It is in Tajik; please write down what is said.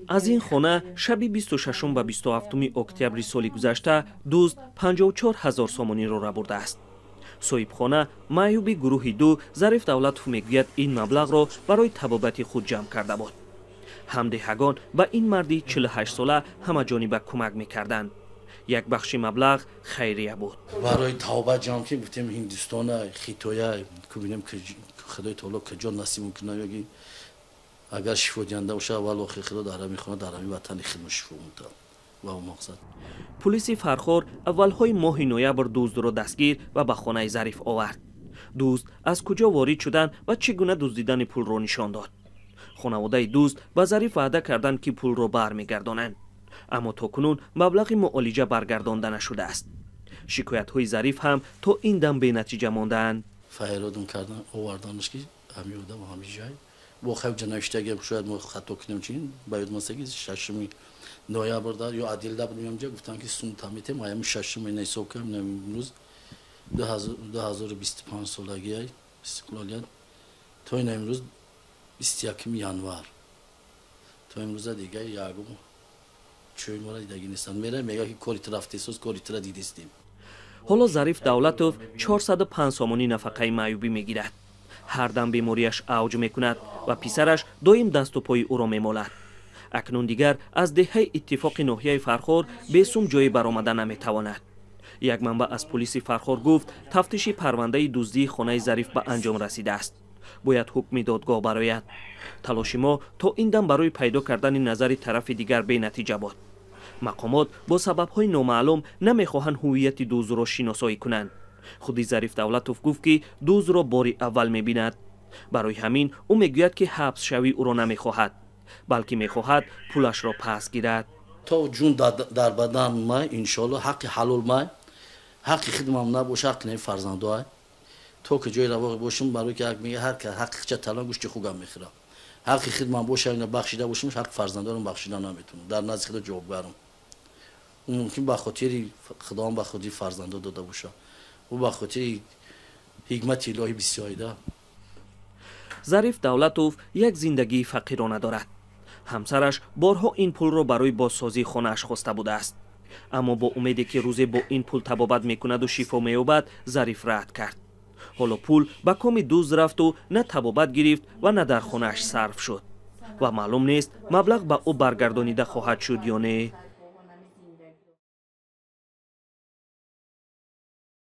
Аз ин хона шаби 26 ба 27 октябри соли гузашта дузд 54 ҳазор сомониро рабурдааст. Соҳибхона, маъюби гурӯҳи ду Зариф Давлатов мегӯяд, ин маблағро барои табобати худ ҷамъ карда буд. Ҳамдеҳагон ба ин марди 48сола ҳамаҷониба кӯмак мекарданд. Як бахши маблағ хайрия буд. Барои тавба ҷамъ ки гуфтем, Ҳиндустона, Хитоя кубинем, Худои таоло куҷо насиб мекунад, ёги агар шифодиҳанда боша, аввал охир Худо дар ҳамин хона, дар ҳамин ватани хидмо шифо мутад ва мақсад. Пулиси Фархор аввалҳои моҳи ноябр дуздро дастгир ва ба хонаи Зариф овард. Дузд аз куҷо ворид шудан ва чӣ гуна дуздидани пулро нишон дод. Хонаводаи дузд ба Зариф ваъда карданд, ки пулро бармегардонанд, аммо то кунун маблағи муолиҷа баргардонда нашудааст. Шикоятҳои Зариф ҳам то ин дам бенатиҷа мондаанд. Файродум кардан, оварданаш, ки ҳамин одам ҳамин ҷай бо хайб навиштаги, шояд мо хато кунем, чин ба ёд моста, ки 6 ноябр дар ё адилда будем, ҷа гуфтан, ки сум таметем. Аями 6 ина ҳисоб кардем, имрӯз 2025 солагиай истиқлолият, то ина имрӯз 21 январ, то имрӯза дига ягум чӯй мора дидаги нестанд. Мера мега, ки кори ту рафтесоз, кори тура дидистем. Ҳоло Зариф Давлатов 405 сомонӣ нафақаи маъюбӣ мегирад. Ҳар дам бемориаш авҷ мекунад ва писараш доим дасту пои ӯро мемолад. Акнун дигар аз деҳаи Иттифоқи ноҳияи Фархор бесум ҷое баромада наметавонад. Як манбаъ аз пулиси Фархор гуфт, тафтиши парвандаи дуздии хонаи Зариф ба анҷом расидааст, бояд ҳукми додгоҳ барояд. Талоши мо то ин дам барои пайдо кардани назари тарафи дигар бенатиҷа буд. Мақомот бо сабабҳои номаълум намехоҳанд ҳуввияти дуздро шиносоӣ кунанд. Худи Зариф Давлатов гуфт, ки дуздро бори аввал мебинад. Барои ҳамин ӯ мегӯяд, ки ҳабсшавӣ ӯро намехоҳад, балки мехоҳад пулашро пас гирад. То ҷун дар бадан май, иншоалло, ҳаққи ҳалол май, ҳаққи хидмам набоша, ҳаққи наи фарзандоай, то ки ҷои равоқи бошам, барои ки мега, ҳар ка ҳаққи хича талан, гӯшти хугам мехӯрам. Ҳаққи хидмам боша, ина бахшида бошам, ҳаққи фарзандорам бахшида наметавонам, дар назди Худо ҷавобгарам. Мумкин ба хотири Худованд, ба хотири фарзандо дода боша, ӯ ба хотири ҳикмати илоҳӣ бисёрида. Зариф Давлатов як зиндагии фақирона дорад. Ҳамсараш борҳо ин пулро барои бозсозии хонааш хоста будааст, аммо бо умеде, ки рӯзе бо ин пул табобат мекунаду шифо меёбад, Зариф рад кард. Ҳоло пул ба коми дузд рафту на табобат гирифт ва на дар хонааш сарф шуд ва маълум нест, маблағ ба ӯ баргардонида хоҳад шуд ё не.